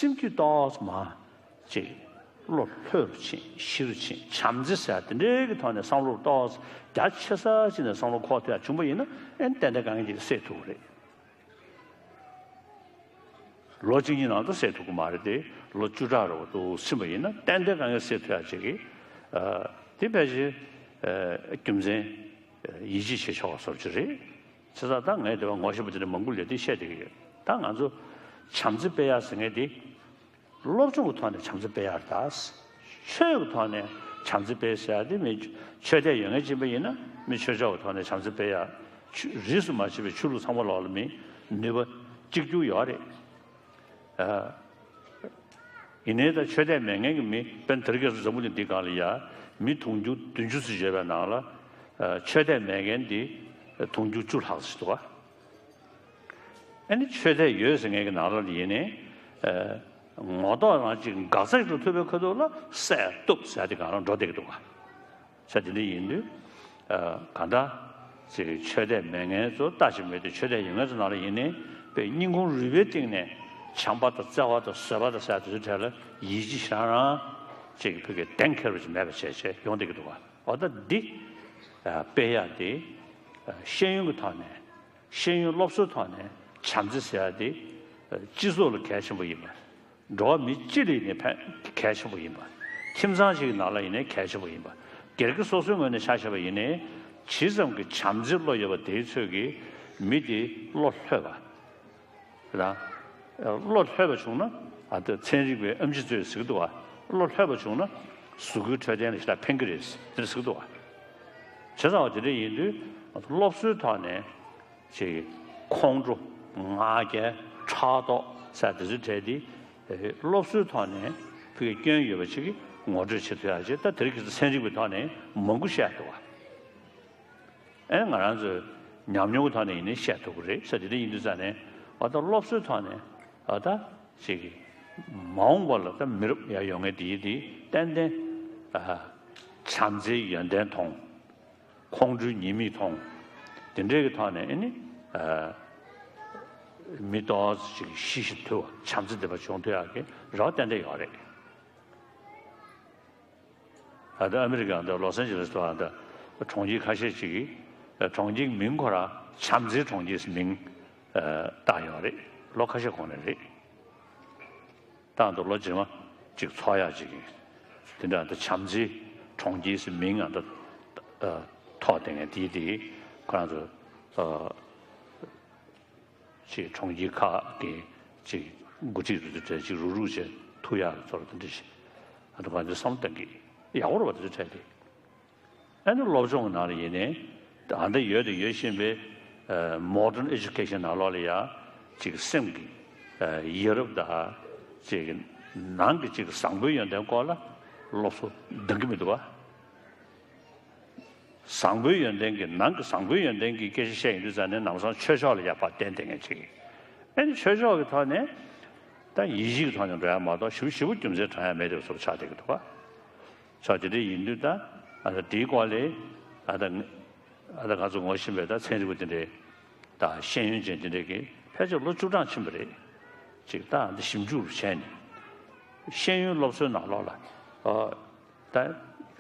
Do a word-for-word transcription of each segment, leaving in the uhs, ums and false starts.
སེམས་རྒྱུད་ཏོག་ཙམ་མ་ཅིག་བློ་ལྷོད་རུ་ཕྱིན་ཞི་རུ་ཕྱིན་བྱམས་བརྩེ་ཟེར་དེ་འདྲའི་གི་ཐོག་ནས་བསམ་བློ་ཏོག་ཙམ་རྒྱ་ཆེ་ས་ཅིག་ནས་བསམ་བློ་འཁོར་ཐུབ་ཡ་བྱུང་པ་ཡིན་ན་ཨེ་ཏན་ཏན་དཀའ་ངལ་ཅིག་སེལ་ཐུབ་ཀྱི་རེད། ལོ་གཅིག་གཉིས་ནང་དུ་སེལ་ཐུབ་ཀྱི་མ་རེད་དེ། ལོ་བཅུ་ཕྲག་རེ་བ་དུ་ཕྱིན་པ་ཡིན་ན་ཏན་ཏན་དཀའ་ངལ་སེལ་ཐུབ་ཡ་ཅིག་གི་ཨ་དེ་ཕལ་ཆེར་ཨ་རྒྱུ་མཚན་ཡིད་ཆེས་བྱེད་ཆོག་པ་བཟོ་རྒྱུ་རེད། བྱས་ཙང་ད་ངས་དེ་བ་ངོ་ཤེས་པ་དེ་འདྲ་མང་པོ་ལས་དེ་བཤད་བསྡད་ཀྱི་ཡོད། ད་ང་ཚོ་བྱམས་བརྩེ་སྤེལ་ཡ་ཟེར་མཁན་དེ་སློབ་སྦྱོང་གི་ཐོག་ནས་བྱམས་བརྩེ་སྤེལ་ཡ་རེད་ད། ཆོས་ཀྱི་ཐོག་ནས་བྱམས་བརྩེ་སྤེལ་ཟེར་ཡ་དེ་མི་ཆོས་དད་ཡོད་མཁན་ཅིག་ཡིན་པ་ཡིན་ན་མི་ཆོས་ཕྱོགས་ཀྱི་ཐོག་ནས་བྱམས་བརྩེ་སྤེལ་ཡ་ཆོས་རིས་སུ་མ་ཆད་པའི་ཆོས་ལུགས་ཚང་མ་ལོག་ལ་མི་ནུས་པ་གཅིག་གྱུར་ཡོད་རེད། ཨ། ཡིན་ནའི་ད་ཆོས་དད་མེད་མཁན་གྱི་མི་དཔེར་ན་དེ་རིང་ཁ་སང་འཛམ་བུ་གླིང་འདིའི་སྒང་ལ་ཡ་མི་དུང་ཕྱུར་བདུན་ཅུ་ཙམ་ཡོད་པའི་ནང་ལ་ཨ་ཆོས་དད་མེད་མཁན་དེ་དུང་ཕྱུར་བཅུ་ལྷག་ཙམ་འདུག་ག་ཨ་ནི་ཆོས་དད་ཡོད་ཟེར་མཁན་གྱི་ནང་ལ་ཡིན་ནའི་ཨ་ངོ་ཐོག་རང་གཅིག་འགག་རྩ་ཞིག་ཏུ་ཐུག་པའི་ཁ་ཐུག་ལ་བསད་གཏུབ་ཟེར་དེ་སྒང་ལ་འགྲོ་བསྡད་ཀྱི་འདུག་ག་ས་དེ་འདྲ་ཡིན་དུས་ཨ་གང་ལྟར་ཅིག་ཆོས་དད་མེད་མཁན་ཚོ་ལྟ་ཞིག་མེད་དུས་ཆོས་དད་ཡོད་མཁན་ཚོ་ནང་ལ་ཡིན་ནའི་དཔེ་སྙིང་ཁོང་རུས་པའི་གཏིང་ནས་བྱམས་པ་དང་བརྩེ་བ་དང་བཟོད་པ་དང་ཟེར་དེ་ཚོའི་གྲས་ལ་ཡིད་ཆེས་རང་རང་ཅིག་ཕ་གི་གདེང་འཁེལ་བ་ཞིག་མེད་པ་བྱས་བྱས་ཡོང་བསྡད་ཀྱི་འདུག་ག་འོ་ད་འདི་ཨ་སྤེལ་ཡག་དེ་ཨ་ཤེས་ཡོན་གྱི་ཐོག་ནས་ཤེས་ཡོན་སློབ་གསོའི་ཐོག་ནས་བྱམས་བརྩེ་ཟེར་ཡག་དེ་ཨ་སྤྱི་ཚོགས་ལ་གལ་ཆེན་པོ་ཡིན་པ། འགྲོ་བ་མི་སྤྱི་ལ་ཡིན་ནའི་ཕན་གལ་ཆེན་པོ་ཡིན་པ། ཁྱིམ་ཚང་ཞིག་གི་ནང་ལ་ཡིན་ནའི་གལ་ཆེན་པོ་ཡིན་པ། སྒེར་གྱི་སོ་སོའི་ངོས་ནས་ཆ་བཞག་པ་ཡིན་ནའི་ཇི་ཙམ་གྱི་བྱམས་བརྩེ་བློ་ཡོད་པ་དེའི་ཚོད་ཀྱིས་མི་དེ་བློ་ལྷོད་པ། རེད་དང་། བློ་ལྷོད་པ་བྱུང་ན་ཨ་ད་ཚན་རིག་པའི་ཨེམ་ཆི་ཚོས་ཟེར་གྱི་འདུག་བ། བློ་ལྷོད་པ་བྱུང་ན་གཟུགས་པོའི་འཕྲོད་བསྟེན་ལ་ཞེ་དྲག་ཕན་གྱི་རེད་དེ་ཟེར་གྱི་འདུག་བ། བྱས་ཙང་བ་དེ་འདྲ་ཡིན་དུས་སློབ་གསོའི་ཐོག་ནས། ཅིག་ཁོང་ཁྲོ། ང་རྒྱལ། ཕྲག་དོག་ཟེར་དེ་ཚོའི་གྲས་དེ་ཨེ་སློབ་གསོའི་ཐོག་ནས་ཕ་གི་སྐྱོན་ཡོད་པ་ཅིག་གིས་ངོ་སྤྲོད་བྱེད་ཐུབ་ཡག་ཅིག་ད་དེ་རིང་ཁ་སང་ཚན་རིག་པའི་ཐོག་ནས་མང་པོ་བཤད་འདུག་བ། ཨེ་ང་རང་ཚོའི་ཉམས་མྱོང་གི་ཐོག་ནས་ཡིན་ནའི་བཤད་ཐུབ་ཀྱི་རེད་ཟེར། དེ་འདྲ་ཡིན་དུས་ཙང་ནས་ཨ་ད་སློབ་གསོའི་ཐོག་ནས་ཨ་ད་ཅིག་མ་འོངས་པ་ལ་ད་མི་རབས་ཡར་ཡོང་མཁན་དེ་ཡིན་དེ་ཏན་ཏན་ཨ་བྱམས་བརྩེའི་ཡོན་ཏན་མཐོང་། ཁོང་ཁྲོའི་ཉེས་དམིགས་མཐོང་། དེ་འདྲའི་གི་ཐོག་ནས་ཨ་ནི་ཨ་མི་ཏོག་ཙམ་ཞིག་ཤི་ཞིག་ཐུབ་པ་བྱམས་བརྩེ་ལྡན་པ་བྱུང་ཐུབ་ཡག་གི་རེ་བ་ཏན་ཏན་ཡོད་རེད། ད་ལྟ་ཨ་མི་རི་ཀའི་འདི་ལོ་སན་ཇི་ལེས་ཐོག་ད་གྲོང་ཁྱེར་ཁ་ཤས་ཅིག་གིས་གྲོང་ཁྱེར་མིང་ཁོ་རང་བྱམས་བརྩེའི་གྲོང་ཁྱེར་ཟེར་མིང་བཏགས་ཡོད་རེད། ལོ་ཁ་ཤས་གོང་ནས་རེད། ཏང་དུ་ལོ་རྗེས་མ་ཅིག་ཚོགས་ཡག་ཅིག་ཡིན། དེ་འདྲ་འདི་བྱམས་བརྩེའི་གྲོང་ཁྱེར་ཟེར་མིང་ང་འདི་ཐོགས་བསྡད་མཁན་དེའི་དེ་ཁོ་རང་ཚོ་ཅིག་གྲོང་ཁྱེར་ཁག་གི་ཅིག་འགོ་ཁྲིད་རུ་ཚོ་གྲས་ཅིག་རུག་རུག་བྱས་ཐུག་ཡག་གི་ཚོར་དེ་འདྲ་ཞིག་ཨ་ད་ག་འདི་བསམ་བློ་གཏང་གི་ཡག་པོ་རེད་པ། དེ་ཚོ་གྲས་དེ། ཨ་ནི་སློབ་སྦྱོང་གི་ནང་ལ་ཡིན་ནའི་ད་ལྟ་ཡོད་དང་ཡོད་བཞིན་པའི་ཨ་modern education ནང་ལོགས་ལ་ཡང་ཅིག་སེམས་ཀྱི་ཨ་ཡ་རབས་དང་ཅིག་ནང་གི་ཅིག་བཟང་པོའི་ཡོན་ཏན་སྐོར་ལ་སློབ་གསོ་འདང་གི་མི་འདུག་བ། བཟང་པོའི་ཡོན་ཏན་གྱི་ནང་གི་བཟང་པོའི་ཡོན་ཏན་གྱི་སྐད་ཆ་བཤད་ཡིན་དུས་ཙང་ནས་ནམ་སང་ཆོས་ཕྱོགས་ལ་ཡར་ཕར་བསྟན་བསྡད་མཁན་ཅིག་ཨ་ནི་ཆོས་ཕྱོགས་ཀྱི་ཐོག་ནས་ད་ཡིད་ཆེས་ཀྱི་ཐོག་ནས་འགྲོ་ཡག་མ་གཏོགས་ཞེ་པོ་ཞེ་པོ་རྒྱུ་མཚན་དྲང་ཡག་མེད་དེ་བཟོ་འདྲ་ཆགས་བསྡད་ཀྱི་འདུག་བ། ཆ་དེ་འདྲ་ཡིན་དུས་ད་ཨ་ད་དེའི་སྐོར་ལས་ཨ་ད་ཨ་ད་ང་ཚོ་ངོ་ཤེས་པའི་ད་ཚན་རིག་པ་དེ་འདྲས་ད་ཤེས་ཡོན་ཅན་དེ་འདྲས་ཀྱིས་ཕལ་ཆེར་ལོ་བཅུ་གྲངས་ཕྱིན་པ་རེད། ཅིག་ད་ཨ་ད་ཞིབ་འཇུག་བྱས་ནས་ཤེས་ཡོན་སློབ་གསོའི་ནང་ལོགས་ལ་ཨ་ད་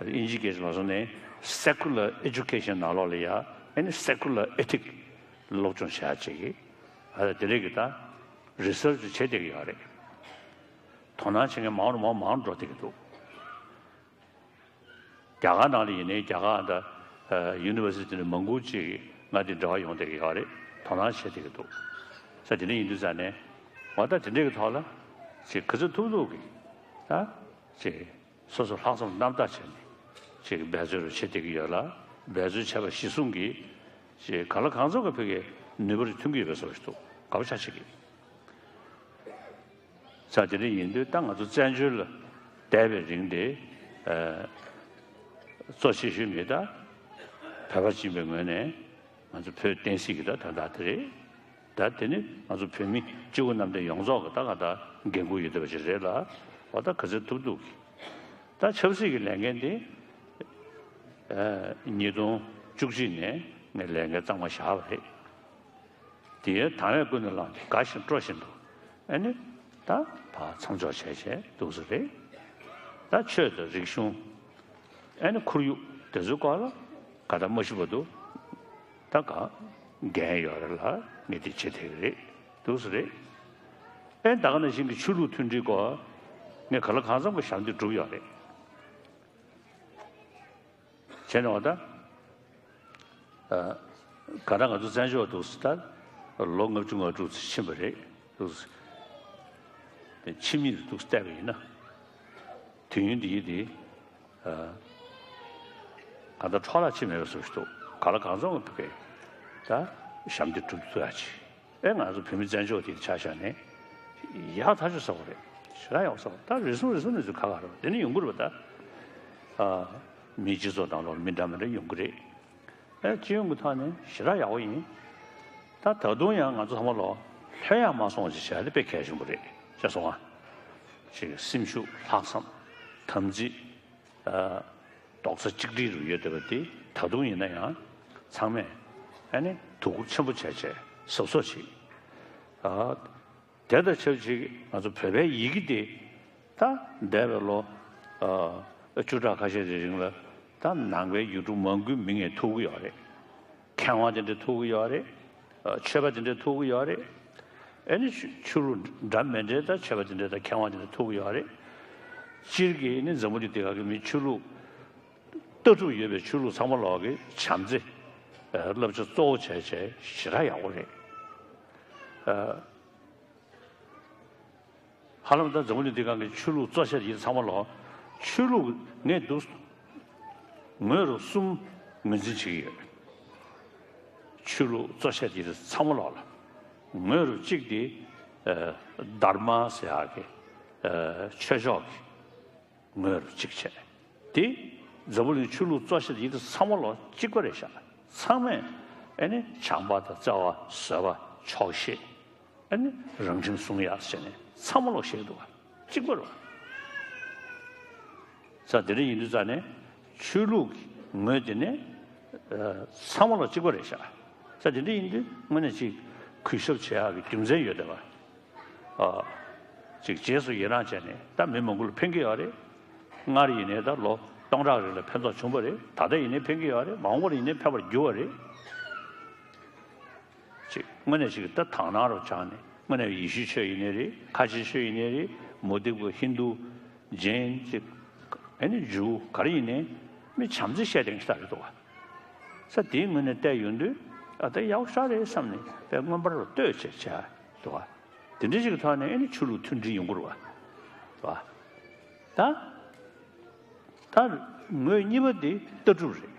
དབྱིན་ཇིའི་སྐད་ཆ་ལ་སོང་ནས་secular education ནང་ལོགས་ལ་ཡ་ཨ་ནི་secular ethic སློབ་སྦྱོང་བྱེད་ཡག་ཅིག་ཨ་ད་དེ་འདྲས་ཀྱི་ད་research བྱེད་བསྡད་ཀྱི་ཡོད་རེད། དོ་སྣང་བྱེད་མཁན་མང་རུ་མང་མང་འགྲོ་བསྡད་ཀྱི་འདུག་རྒྱ་གར་ནང་ལ་ཡིན་ནའི་རྒྱ་གར་ད་ཨ་university ནས་མང་པོ་ཅིག་ང་དེ་འབྲེལ་བ་ཡོང་བསྡད་ཀྱི་ཡོད་རེད། དོ་སྣང་བྱེད་བསྡད་ཀྱི་འདུག་ས་དེ་འདྲ་ཡིན་དུས་ཙང་ནས་འོ་ད་དེ་འདྲའི་གི་ཐོག་ལ་ཅིག་ག་ཚོད་ཐུབ་ཐུབ་ཀྱིས་ད་ཅིག་སོ་སོ་ལྷག་བསམ་རྣམ་དག་བྱས་ནས་ཅིག་འབད་རྩོལ་རུ་བྱེད་བསྡད་ཀྱི་ཡོད་ལ། འབད་རྩོལ་བྱས་པ་གཞི་བཟུང་གིས་ཅིག་གང་ལ་གང་འཚམ་གྱི་ཕ་གིའི་ནུས་པ་རེ་ཐོན་གྱི་ཡོད་པའི་བཟོ་ཞིག་འདུག་དགའ་པོ་ཆགས་བྱེད་ཀྱི། ས་དེ་འདྲ་ཡིན་དུས་ད་ང་ཚོ་བཙན་བྱོལ་ལ་བསྡད་པའི་རིང་དེ་ཨ་གཙོ་ཆེ་ཤོས་མི་ད་བོད་པ་ཡིན་པའི་ངོས་ནས་ང་ཚོ་བོད་བསྟན་སྲིད་ཀྱི་ད་དོན་དག་དེ་རེད། ད་དེ་ནི་ང་ཚོ་བོད་མི་སྤྱི་བོ་གནམ་བསྟན་ཡོངས་རྫོགས་ཀྱི་ད་ག་ད་འགན་ཁུར་ཡོད་བསྡད་པ་ཞིག་རེད་ལ། འོ་ད་ག་ཚོད་ཐུབ་ཐུབ་ཀྱིས་ད་ཆབ་སྲིད་ཀྱི་ལས་འགན་དེ་ཨ་ཉིས་སྟོང་བཅུ་གཅིག་ནས་ངས་ལས་འགན་གཙང་མ་བཞག་པ་རེད། དེའི་དང་བས་ཀུན་ནས་བསླངས་ཏེ་དགའ་བཞིན་སྤྲོ་བཞིན་དུ་ཨ་ནི་ད་ ཕར་མཚམས་འཇོག་བྱས་བྱས་འདུག་སེ་རེད། ད་ཆོས་དང་རིག་གཞུང་། ཨེ་ནི་ཁོར་ཡུག་དེ་ཚོའི་སྐོར་ལ་ག་ད་མ་ཤི་བར་དུ་ད་ག་འགན་ཡོད་རེད་ལ་ངས་དེ་བྱེད་ཐུབ་ཀྱི་རེད། འདུག་སེ་རེད། ཨེ་ད་ག་ནང་བཞིན་གྱི་ཆོས་ལུགས་མཐུན་སྒྲིལ་སྐོར་ངས་གང་ལ་གང་འཚམ་གྱི་ཞབས་འདེགས་བསྒྲུབས་ཡོད་རེད། བྱས་ནས་འོ་ད། ཨ། ག་ད་ང་ཚོ་བཙན་བྱོལ་འདུག་སེ་ད་ལོ་ལྔ་བཅུ་ང་དྲུག་ཙམ་ཕྱིན་པ་རེད་འདུག་སེ། དེ་ཕྱི་མིག་འདུག་སེ་བལྟས་པ་ཡིན་ན། དུས་ཡུན་འདི་ཡིན་དེ། ཨ། གང་ལྟར་འཕྲོ་བརླག་ཕྱིན་མེད་པ་བཟོ་ཞིག་འདུག་གང་ལ་གང་འཚམ་ཕ་གི་ད་ཞབས་འདེགས་བསྒྲུབ་ཐུབ་ཡ་ཅིག་ཨེ་ང་ཚོ་བོད་མི་བཙན་བྱོལ་དེ་ཆ་བཞག་ནས་ཡག་ཐག་ཆོད་ས་པོ་རེད། ཞེ་དྲག་ཡག་ས་པོ། ད་རེ་ཟུང་རེ་ཟུང་ནས་ཚུར་ཁ་ཁ་རེད། དེ་ནི་ཡོང་གི་རེད་པ་ད། ཨ། མིའི་སྤྱི་ཚོགས་ནང་ལོགས་མི་འདྲ་མི་འདྲ་ཡོང་གི་རེད། ཨེ་སྤྱི་ཡོངས་ཀྱི་ཐོག་ནས་ཞེ་དྲག་ཡག་པོ་ཡིན། ད་ད་དུང་ཡང་ང་ཚོ་ཚང་མ་ལོ་ལྷོད་ཡག་མ་སོང་ཅིག་བྱས་ཏེ་དཔེ་གལ་ཆེན་པོ་རེད་ཤེས་སོང་ང་། ཅིག་སེམས་ཤུགས་ལྷག་བསམ་དམ་ཚིག་ཨ། རྡོག་རྩ་གཅིག་སྒྲིལ་རུ་ཡོད་བསྡད་པ་དེ་ད་དུང་ཡིན་ན་ཡང་ཚང་མས་ཨ་ནི་དོ་ཁུར་ཆེན་པོ་བྱས་བྱས་གཟབ་གཟབ་བྱེད། ཨ། དེ་དང་ཆབས་ཅིག་ང་ཚོ་བོད་པའི་ཡི་གེ་དེ་ད་འདས་པའི་ལོ། ཨ། བཅུ་ཕྲག་ཁ་ཤས་ཀྱི་རིང་ལ་ད་ནང་པའི་ཡུལ་གྲུ་མང་པོའི་མི་ངས་ཐུག་གི་ཡོད་རེད། མཁས་དབང་དེ་འདྲ་ཐུག་གི་ཡོད་རེད། ཨ། ཆོས་པ་དེ་འདྲ་ཐུག་གི་ཡོད་རེད། ཨ་ནི་ཆོས་ཆོས་ལུགས་འདྲ་མི་འདྲའི་ད་ཆོས་པ་དེ་འདྲ་དང་མཁས་དབང་དེ་འདྲ་ཐུག་གི་ཡོད་རེད། སྤྱིར་གྱིས་ནི་འཛམ་བུ་གླིང་འདི་ག་གི་མི་ཆོས་ལུགས་ལྟ་གྲུབ་ཡོད་པའི་ཆོས་ལུགས་ཚང་མ་ལོག་གི་བྱམས་བརྩེ་བསླབ་བྱ་གཙོ་བོ་བྱས་བྱས་ཞེ་དྲག་ཡག་པོ་རེད། ཨ། ཧ་ལམ་ད་འཛམ་བུ་གླིང་འདི་སྒང་གི་ཆོས་ལུགས་གཙོ་ཆེ་ཡིན་ཚང་མ་ལོ། ཆོས་ལུགས་ངས་འདུག་ངོས་རུ་གསུམ་ངོས་འཛིན་བྱེད་ཀྱི་ཡོད། ཆོས་ལུགས་གཙོ་ཆེ་ཡིན་ཚང་མ་ལོ་ལ། ངོས་རུ་གཅིག་དེ། ཨ། དྷརྨ་ཟེར་ཡག་གི། ཨ། ཆོས་ཕྱོགས་ཀྱི་ངོས་རུ་གཅིག་བྱས། དེ་འཛམ་བུ་གླིང་ཆོས་ལུགས་གཙོ་ཆེ་ཡིན་ཚང་མ་ལོ་གཅིག་པ་རེད་ཤག་ཚང་མས་ཨ་ནི་བྱམས་པ་དང་བརྩེ་བ་བཟོད་པ་ཆོག་ཤེས། ཨ་ནི་རང་ཁྲིམས་སྲུང་ཡག་ཟེར་ནས་ཚང་མ་ལོག་བཤད་ཀྱི་འདུག་ག་གཅིག་པ་རེད་པ། ས་དེ་འདྲ་ཡིན་དུས་ཙང་ནས་ཆོས་ལུགས་ཀྱི་ངོས་དེ་ནས་ཨ་ཚང་མ་ལོག་གཅིག་པ་རེད་ཤག་ས་དེ་འདྲ་ཡིན་དུས་དངོས་གནས་ཅིག་གུས་ཞབས་བྱེད་ཡག་གི་རྒྱུ་མཚན་ཡོད་བསྡད་པ། ཨ། ཅིག་རྗེས་སུ་ཡི་རང་བྱས་ནས་ད་མི་མང་པོ་ལ་ཕན་གྱི་ཡོད་རེད། སྔར་ཡིན་ནའི་ད་ལོ་སྟོང་ཕྲག་རིང་ལ་ཕན་ཐོགས་བྱུང་བ་རེད། ད་ལྟ་ཡིན་ནའི་ཕན་གྱི་ཡོད་རེད། མ་འོངས་པར་ཡིན་ནའི་ཕན་པར་འགྱུར་བ་རེད། ཅིག་དངོས་གནས་ཅིག་ད་དག་སྣང་རུ་བྱུང་ནས་དངོས་གནས་ཡེ་ཤུའི་ཆོས་ཡིན་ནའི་རེད། ཁ་ཆེའི་ཆོས་ཡིན་ནའི་རེད། མུ་སྟེགས་པ་ཧིན་དུ། ཇེན། ཅིག་ཨ་ནི་ཇུའུ་ག་རེ་ཡིན་ནའི་མི་བྱམས་བརྩེ་བཤད་དེང་ཞིག་ད་རེད་འདུག་ག་ས་དེའི་ངོས་ནས་བལྟས་ཡོང་དུས་ཨ་ད་ཡག་ཤོས་རེད་བསམ་ནས་དཔེ་མངོན་པར་བསྟོད་བྱས་བྱས་འདུག་ག་དེ་འདྲ་ཞིག་གི་ཐོག་ནས་ཨ་ནི་ཆོས་ལུགས་མཐུན་སྒྲིལ་ཡོང་གི་རེད་པ། རེད་པ། ད་ད་ངོས་གཉིས་པ་དེ་ལྟ་གྲུབ་རེད།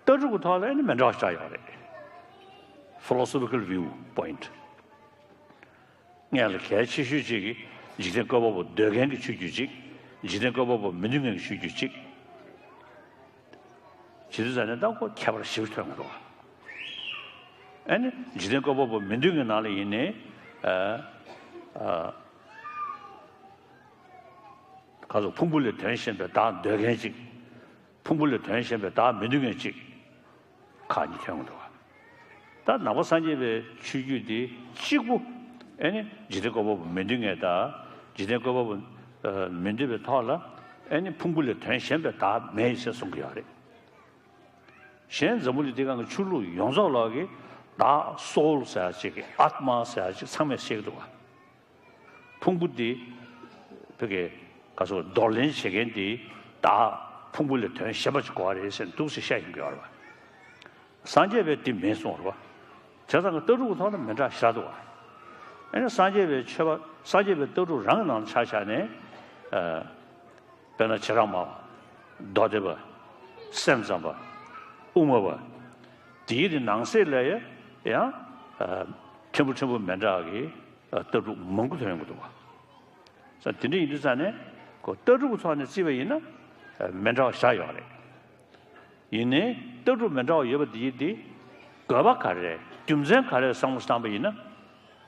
ལྟ་གྲུབ་ཀྱི་ཐོག་ལ་ཨ་ནི་མི་འདྲ་བ་ཞིག་ཡོད་རེད། Philosophical view point། སྔོན་ལ་གལ་ཆེ་ཤོས་གཅིག་གིས་འཇིག་རྟེན་བཀོད་པ་པོ་འདོད་མཁན་གྱི་ཆོས་བརྒྱུད་གཅིག་འཇིག་རྟེན་བཀོད་པ་པོ་མི་འདོད་མཁན་གྱི་ཆོས་བརྒྱུད་གཅིག་བྱེད་དུས་ཙམ་ནས་ད་ཁོ་ཁྱད་པར་ཞེ་པོ་ཐོན་གྱི་འདུག་ཨ་ནི་འཇིག་རྟེན་བཀོད་པ་པོ་མི་འདོད་མཁན་ནང་ལ་ཡིན་ནའི། ཨ། ཨ། ག་ཚོད་ཕུང་པོ་ལས་དོན་གཞན་པའི་བདག་འདོད་མཁན་གཅིག་ཕུང་པོ་ལས་དོན་གཞན་པའི་བདག་མི་འདོད་མཁན་གཅིག་ཁག་གཉིས་ཐོན་གྱི་འདུག་ད་ནང་པ་སངས་རྒྱས་པའི་ཆོས་བརྒྱུད་འདི་གཅིག་པུ་ཨེ་ནི་འཇིག་རྟེན་བཀོད་པ་པོ་མི་འདོད་མཁན་དང་འཇིག་རྟེན་བཀོད་པ་པོ་ཨ་མི་འདོད་པའི་ཐོག་ལ་ཨེ་ནི་ཕུང་པོ་ལས་དོན་གཞན་པའི་བདག་མེད་ཟེར་གསུང་གི་ཡོད་རེད། གཞན་འཛམ་བུ་གླིང་འདི་སྒང་གི་ཆོས་ལུགས་ཡོངས་རྫོགས་ལོག་གི་བདག་སོའུལ་ཟེར་ཡ་ཅིག་གི་ཨཱཏྨ་ཟེར་ཡ་ཅིག་ཚང་མས་བཤད་ཀྱི་འདུག་ག་ཕུང་པོ་འདི་བོད་ཀྱི་ག་ཚོད་འདོར་ལེན་བྱེད་མཁན་འདི་བདག་ཕུང་པོ་ལས་དོན་གཞན་པ་ཅིག་དགོས་པ་རེད་ཟེར་འདུག་སེ་བཤད་ཡོང་གི་ཡོད་རེད་པ། སངས་རྒྱས་པས་འདི་མིན་གསུངས་པ་རེད་པ། བྱས་ཙང་གི་ལྟ་གྲུབ་ཀྱི་ཐོག་ལ་མི་འདྲ་ཞེ་དྲག་འདུག་ག་ཨ་ནི་སངས་རྒྱས་པའི་ཆོས་པ་སངས་རྒྱས་པའི་ལྟ་གྲུབ་རང་གི་ནང་ལ་ཆ་བཞག་ནས་ཨ། དཔེར་ན་བྱེ་བྲག་སྨྲ་བ། མདོ་སྡེ་པ། སེམས་ཙམ་པ། དབུ་མ་པ། དེའི་དེ་ནང་གསེས་ལ་ཡང་ཨ་ཕྲན་བུ་ཕྲན་བུ་མི་འདྲ་བ་གི་ཨ་ལྟ་གྲུབ་མང་པོ་ཐོན་ཡོང་གི་འདུག་ག་ས་དེ་འདྲ་ཡིན་དུས་ཙང་ནས་ཁོ་ལྟ་གྲུབ་ཀྱི་ཐོག་ནས་བརྩིས་པ་ཡིན་ན་ཨ་མི་འདྲ་བ་ཞེ་དྲག་ཡོད་རེད། ཡིན་ནའི་ལྟ་གྲུབ་མི་འདྲ་བ་ཡོད་པ་དེ་ཡིན་དེ་དགོས་པ་ག་རེ་རེད་རྒྱུ་མཚན་ག་རེ་བསམ་བློ་བཏང་པ་ཡིན་ན་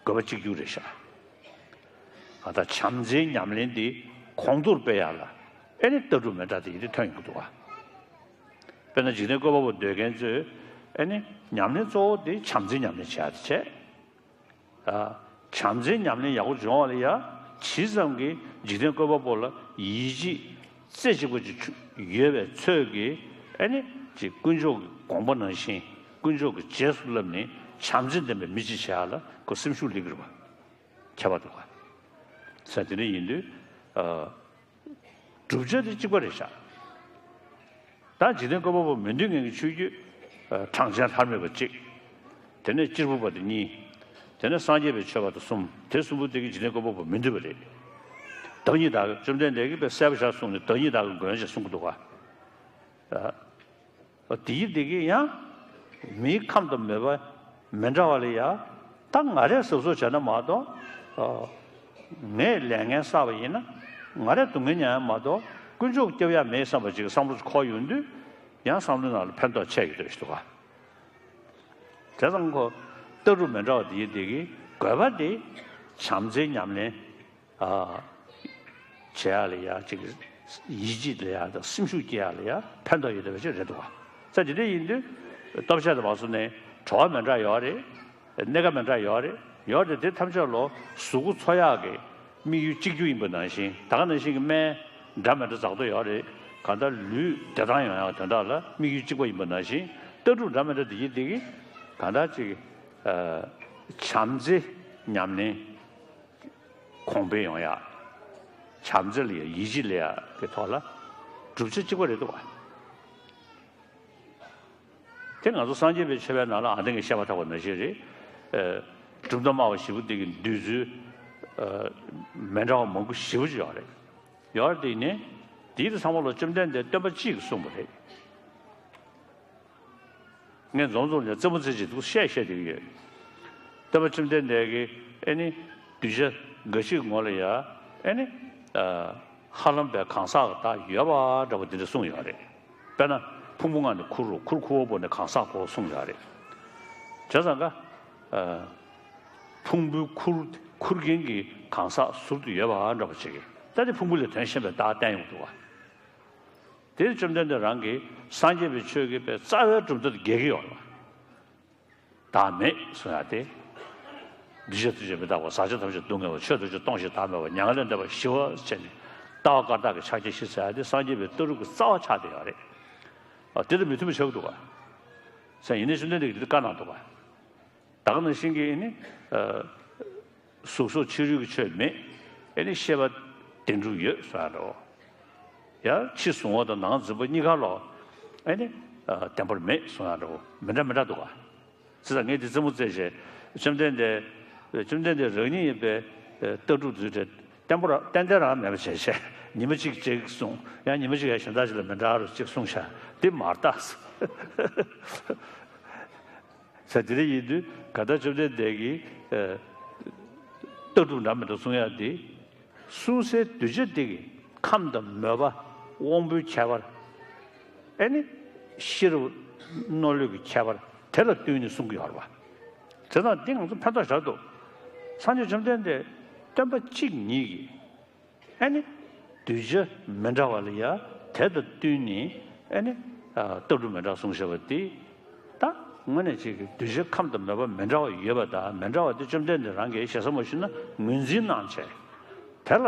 དགོས་པ་གཅིག་གྱུར་རེད་ཤག་ང་ད་བྱམས་བརྩེའི་ཉམས་ལེན་འདི་གོང་མཐོར་སྤེལ་ཡག་ལ་ཨེ་ནི་ལྟ་གྲུབ་མི་འདྲ་དེ་ཡིན་དེ་ཐོན་ཡོང་གི་འདུག་ག་དཔེར་ན་འཇིག་རྟེན་བཀོད་པ་པོ་འདོད་མཁན་ཚོས་ཨེ་ནི་ཉམས་ལེན་གཙོ་བོ་དེ་བྱམས་བརྩེའི་ཉམས་ལེན་བྱེད་ཡག་དེ་བྱས། ཨ། བྱམས་བརྩེའི་ཉམས་ལེན་ཡག་པོ་སྦྱོང་བ་ལ་ཡ། ཇི་ཙམ་གྱིས་འཇིག་རྟེན་བཀོད་པ་པོ་ལ་ཡིད་ཆེས་རྩེ་གཅིག་པ་ཅིག་ཡོད་པའི་ཚོད་ཀྱིས། ཨེ་ནི་ཅིག་དཀོན་མཆོག་གི་དགོངས་པ་ནང་བཞིན། དཀོན་མཆོག་གི་རྗེས་སུ་བསླབས་ནས་བྱམས་བརྩེ་ལྡན་པའི་མི་ཅིག་བྱེད་ཡ་ལ་ཁོ་སེམས་ཤུགས་སླེབས་ཀྱི་རེད་པ། ཁྱད་པར་འདུག་ག་ས་དེ་འདྲ་ཡིན་དུས། ཨ། བསྒྲུབ་བྱ་དེ་གཅིག་པ་རེད་ཤག་ད་འཇིག་རྟེན་བཀོད་པ་པོ་མི་འདོད་མཁན་གྱི་ཆོས་བརྒྱུད། ཨ། གྲངས་ཅན་ཐར་མེད་པ་གཅིག་དེ་ནས་གཅེར་བུ་པ་དེ་གཉིས། དེ་ནས་སངས་རྒྱས་པའི་ཆོས་པ་དེ་གསུམ། དེ་གསུམ་པོ་དེ་གིས་འཇིག་རྟེན་བཀོད་པ་པོ་མི་འདོད་པ་རེད། བདག་ཉིད་བདག་གི། བཅོམ་ལྡན་འདས་ཀྱིས་དཔེ་གསལ་པོ་ཞིག་གསུངས་ནས། བདག་ཉིད་བདག་གི་མགོན་ཞེས་གསུང་གི་འདུག་ག་ཨ། དེ་ཡི་དེ་གིས་ཡང་མིའི་ཁམས་དང་མོས་པ་མི་འདྲ་བ་ལ་ཡ། ད་ང་རས་གཟབ་གཟབ་བྱས་ན་མ་གཏོགས། ཨ། ངས་ལས་ངན་བསགས་པ་ཡིན་ན་ང་རས་སྡུག་བསྔལ་མྱོང་ཡ་མ་གཏོགས། དཀོན་མཆོག་སྐྱོབ་ཡ་མེད་བསམ་པ་ཅིག་བསམ་བློ་ཅིག་འཁོར་ཡོང་དུས། ཡང་བསམ་བློའི་ནང་ལ་ཕན་ཐོགས་ཆེ་གི་འདུག་ཞུ་ག་བྱས་ཙང་ཁོ་ལྟ་གྲུབ་མི་འདྲ་བ་དེ་ཡི་དེ་གིས་དགོས་པ་དེ་བྱམས་བརྩེའི་ཉམས་ལེན། ཨ། བྱེད་ཡ་ལ་ཡ་ཅིག་ཡིད་ཆེས་ལ་ཡ་དང་སེམས་ཤུགས་སྐྱེ་ཡ་ལ་ཡ་ཕན་ཐོགས་ཡོད་བསྡད་པ་ཅིག་རེད་འདུག་ག་ས་དེ་འདྲ་ཡིན་དུས། སྟོབས་ཆེ་དང་མང་སུ་ནས་གྲོགས་མི་འདྲ་ཡོད་རེད། གནས་ཀ་མི་འདྲ་ཡོད་རེད། ཡོད་རེད། དེ་ཐམས་ཅད་ལོ་གཟུགས་པོ་འཚོ་ཡག་གི་དམིགས་ཡུལ་གཅིག་གྱུར་ཡིན་པ་ནང་བཞིན། ད་ག་ནང་བཞིན་གྱི་སྨན་འདྲ་མི་འདྲ་འཛག་འདོད་ཡོད་རེད། གང་ལྟར་ལུས་བདེ་ཐང་ཡོང་ཡག་དོན་དག་ལ་དམིགས་ཡུལ་གཅིག་པ་ཡིན་པ་ནང་བཞིན། ལྟ་གྲུབ་འདྲ་མི་འདྲ་དེ་ཡིན་དེ་གིས་གང་ལྟར་ཅིག་ཨ། བྱམས་བརྩེ་ཉམས་ལེན་གོང་འཕེལ་ཡོང་ཡག་བྱམས་བརྩེ་ལ་ཡ་ཡིད་ཆེས་ལ་ཡ་གི་ཐོག་ལ་བསྒྲུབ་བྱ་གཅིག་པ་རེད་འདུག་ག་དེ་ང་ཚོ་སངས་རྒྱས་པའི་ཆོས་པའི་ནང་ལ་ཨ་འདི་ངས་བཤད་པ་ཐག་པ་ནང་བཞིན་རེད། ཨ། གྲུབ་མཐའ་སྨྲ་བ་བཞི་པོ་འདི་གི་འདོད་ཚུལ། ཨ། མི་འདྲ་བ་མང་པོ་ཞེ་པོ་ཅིག་ཡོད་རེད། ཡོད་རེད། དེ་ནས་དེའི་ཚང་མ་ལ་བཅོམ་ལྡན་འདས་སྟོན་པ་གཅིག་གིས་གསུངས་པ་རེད། ངས་འཛོམས་འཛོམས་ནས་རྩེད་མོ་རྩེ་བྱེད་འདུག་བཤད་བཤད་བསྡད་ཀྱི་ཡོད། སྟོན་པ་བཅོམ་ལྡན་འདས་ཀྱིས་ཨེ་ནི་གདུལ་བྱ་འགའ་ཞིག་གི་ངོ་ལ་ཡ། ཨེ་ནི། ཨ། ཧ་ལམ་པའི་གང་ཟག་གི་བདག་ཡོད་པ་འདྲ་པོ་དེ་འདྲ་གསུངས་ཡོད་རེད། དཔེར་ན་ཕུང་པོ་ལྔ་ནི་ཁུར་རོ། ཁུར་ཁུར་བོ་བོར་ནས་གང་ཟག་གོ་གསུངས་ཡོད་རེད། བྱས་ཙང་ཀ་ཨ། ཕུང་པོའི་ཁུར་ཁུར་མཁན་གྱི་གང་ཟག་ཟུར་དུ་ཡོད་པ་འདྲ་པོ་ཅིག་གིས། ད་དེ་ཕུང་པོ་ལས་དོན་གཞན་པའི་བདག་བསྟན་ཡོང་གི་འདུག་ག་དེར་བཅོམ་ལྡན་འདས་རང་གིས་སངས་རྒྱས་པའི་ཆོས་ཀྱི་པའི་རྩ་བའི་གྲུབ་མཐའ་དེ་འགལ་གྱི་ཡོད་རེད་པ། བདག་མེད་གསུང་ཡ་དེ། འདུས་བྱས་ཐམས་ཅད་མི་རྟག་པ། ཟག་བཅས་ཐམས་ཅད་སྡུག་བསྔལ་བ། ཆོས་ཐམས་ཅད་སྟོང་ཞིང་བདག་མེད་པ། མྱ་ངན་ལས་འདས་པ་ཞི་བ་བྱས་ནས་ལྟ་བ་བཀའ་རྟགས་ཀྱི་ཕྱག་རྒྱ་བཞི་ཟེར་ཡ་དེ་སངས་རྒྱས་པའི་བསྟན་གྲུབ་ཀྱི་རྩ་བ་ཆགས་བསྡད་ཡོད་རེད། ཨ། དེ་དང་མི་མཐུན་པ་ཆགས་ཀྱི་འདུག་ག་ཟེར། ཡིན་ནའི་བཅོམ་ལྡན་འདས་ཀྱིས་དེ་བཀའ་གནང་འདུག་ག་ད་ག་ནང་བཞིན་གྱི་ཨེ་ནི། ཨ། གཟུགས་སོགས་ཕྱི་རོལ་གྱི་ཆོས་མེད། ཨེ་ནི་ཤེས་པ་བདེན་གྲུབ་ཡོད་གསུང་ཡ་འདྲ་བོ། ཡང་ཕྱི་གཟུང་བ་དང་ནང་འཛིན་པ་གཉིས་ཀ་ལོ། ཨེ་ནི། ཨ། བདེན་པར་མེད་གསུང་ཡ་འདྲ་བོ། མི་འདྲ་མི་འདྲ་འདུག་ག་ཟེར་ཙང་ངས་འདི་རྩེད་མོ་རྩེ་བྱས། བཅོམ་ལྡན་འདས། བཅོམ་ལྡན་འདས་རང་ཉིད་ཡིན་པའི་ལྟ་གྲུབ་འདི་བསྟན་པ་ར་ཏན་ཏན་རང་མེད་པ་བྱས་བྱས། ཉི་མ་གཅིག་གཅིག་གསུངས། ཡང་ཉི་མ་གཅིག་ཡང་གཞན་དག་ཅིག་ལ་མི་འདྲ་རུ་གཅིག་གསུངས་བྱས། འདི་མ་རེད་ད། ས་དེ་འདྲ་ཡིན་དུས་ག་ད་བཅོམ་ལྡན་འདས་ཀྱིས། ཨ། ལྟ་གྲུབ་འདྲ་མི་འདྲ་གསུང་ཡ་དེ། གསུང་སའི་གདུལ་བྱ་དེ་གི་ཁམས་དང་མོས་པ། དབང་པོའི་ཁྱད་པར། ཨེ་ནི། ཤེས་རབ་རྣོ་ལུས་ཀྱི་ཁྱད་པར་དེ་ལ་བསྟུན་ནས་གསུང་གི་ཡོད་རེད་པ། དེ་དང་འདི་ང་ཚོ་ཕན་ཐོགས་ཞེ་དྲག་འདུག་སངས་རྒྱས་བཅོམ་ལྡན་འདས་སྟོན་པ་གཅིག་ཉིད་ཀྱིས། ཨེ་ནི། གདུལ་བྱ་མི་འདྲ་བ་ལ་ཡ་དེ་དང་བསྟུན་ནས། ཨེ་ནི། ཨ། ལྟ་གྲུབ་མི་འདྲ་གསུངས་བཞག་པ་དེ། ད་དངོས་གནས་ཅིག་གི་གདུལ་བྱ་ཁམས་དང་མོས་པ་མི་འདྲ་བ་ཡོད་པ་དང་མི་འདྲ་བ་དེ་བཅོམ་ལྡན་འདས་རང་གིས་ཞེ་ས་མ་ཞུས་ན་ངོས་འཛིན་གནང་བྱས། དེ་ལ་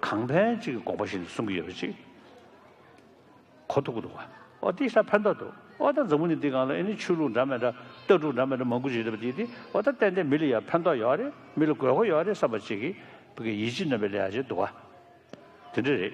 གང་ཕན་ཅིག་གི་དགོངས་པ་བཞེས་ནས་གསུང་གི་ཡོད་པ་ཅིག་གོ་ཐུབ་ཀྱི་འདུག་ག་ཨོ་དེ་ཤ་ཕན་ཐོགས་འདུག་ཨོ་ད་འཛམ་བུ་གླིང་འདི་སྒང་ལ་ཨེ་ནི་ཆོས་ལུགས་འདྲ་མི་འདྲ། ལྟ་གྲུབ་འདྲ་མི་འདྲ་མང་པོ་ཞིག་ཡོད་པ་དེ། དེ་ཨོ་ད་ཏན་ཏན་མི་ལ་ཡ་ཕན་ཐོགས་ཡོད་རེད། མི་ལ་དགོས་མཁོ་ཡོད་རེད་བསམ་པ་ཅིག་གི་བུ་གི་ཡིད་ཆེས་རྣམ་པའི་ལ་ཡ་ཅིག་འདུག་ག་དེ་འདྲ་རེད།